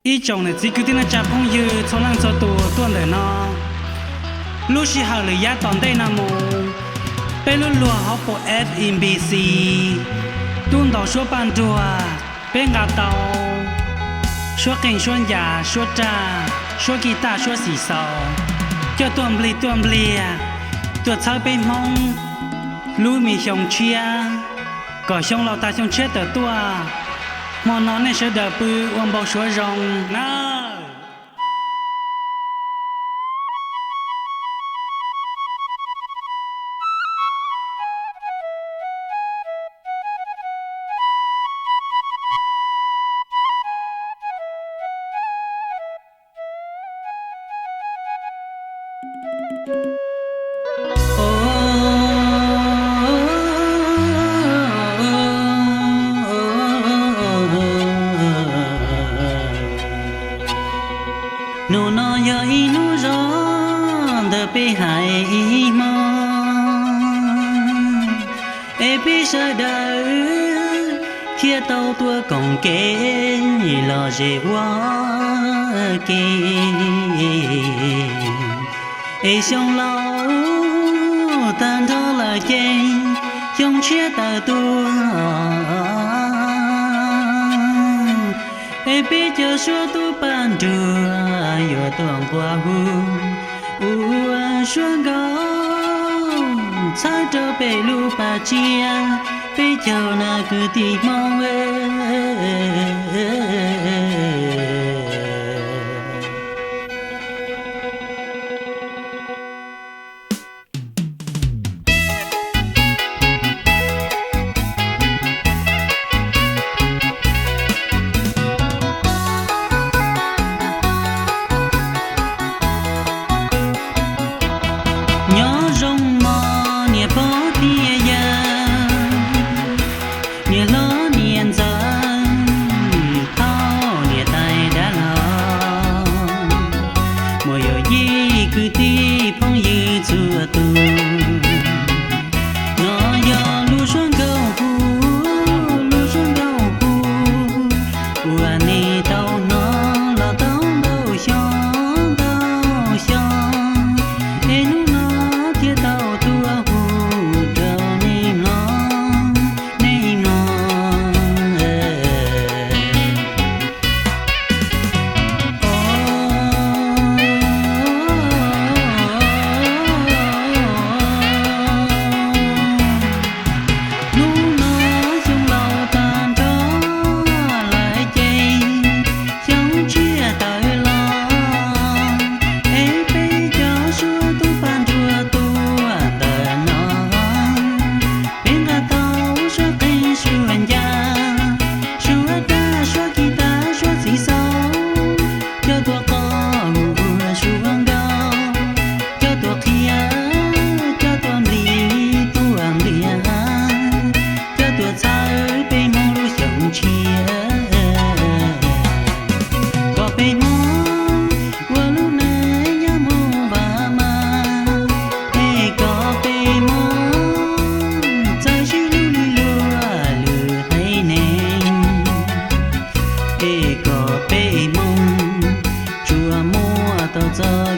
Ib tsoom niam txiv kwv tij neej tsa phooj ywg txhua leej txhua tus tuaj ntawm no, lub sij hawm lwm yam tom ntej no mus, peb lub luag hauv paus F M B C, Tub Ntaus Suab Paj Nruag, peb nqa tau suab qeej suab ncas suab raj, suab kis taj suab xim xaus, coj tuaj nplig tuaj npliag, tuaj txhawb peb Hmoob lub me xyoo tshiab, kom xyoo laus tag xyoo tshiab tawm tuaj, hmo no nej sawv daws pw ua npau suav zoo nawb. Hnub no yog ib hnub zoo ntawm peb haiv Hmoob, es peb sawv daws thiaj tau tuaj koom kev lom zem ua ke. Es xyoo laus tag nrho lawm ces xyoo tshiab tawm tuaj, es peb cov suab tub Paj Nruag yuav tuaj nqua hu ua suab nkauj txhawb rau peb lub pas tsiab, peb caug nas kwv tij Hmoob. Nyob zoo mog niam pog thiab yawg, niam hlob niam ntxawm, thauj niam tais dab laug, muaj yawm yij kwv tij phooj ywg txhua tus. No yog lub suab nkauj hu, lub suab nkauj hu uas nej tau hnov los tau ntau xyoo ntau xyoo, es hnub no thiaj tau tuaj hu rau nej mloog, nej mloog. Hnub no xyoo laus tag nrho lawm ces xyoo tshiab tawm los, es peb cov suab tub Paj Nruag tuaj ntawm no, peb nqa tau suab qeej suab ncas, suab raj suab kis tas suab txiv xaus, coj tuaj qos hu ua suab nkauj, coj tuaj qhia, coj tuaj nplig tuaj npliag, coj tuaj txhawb peb Hmoob lub xyoo tshiab, kom peb Hmoob ua lub neej nyob mus vam mas, es kom peb Hmoob txawj sib hlub li luag lwm haiv neeg, es kom peb Hmoob tsuas muaj tau txoj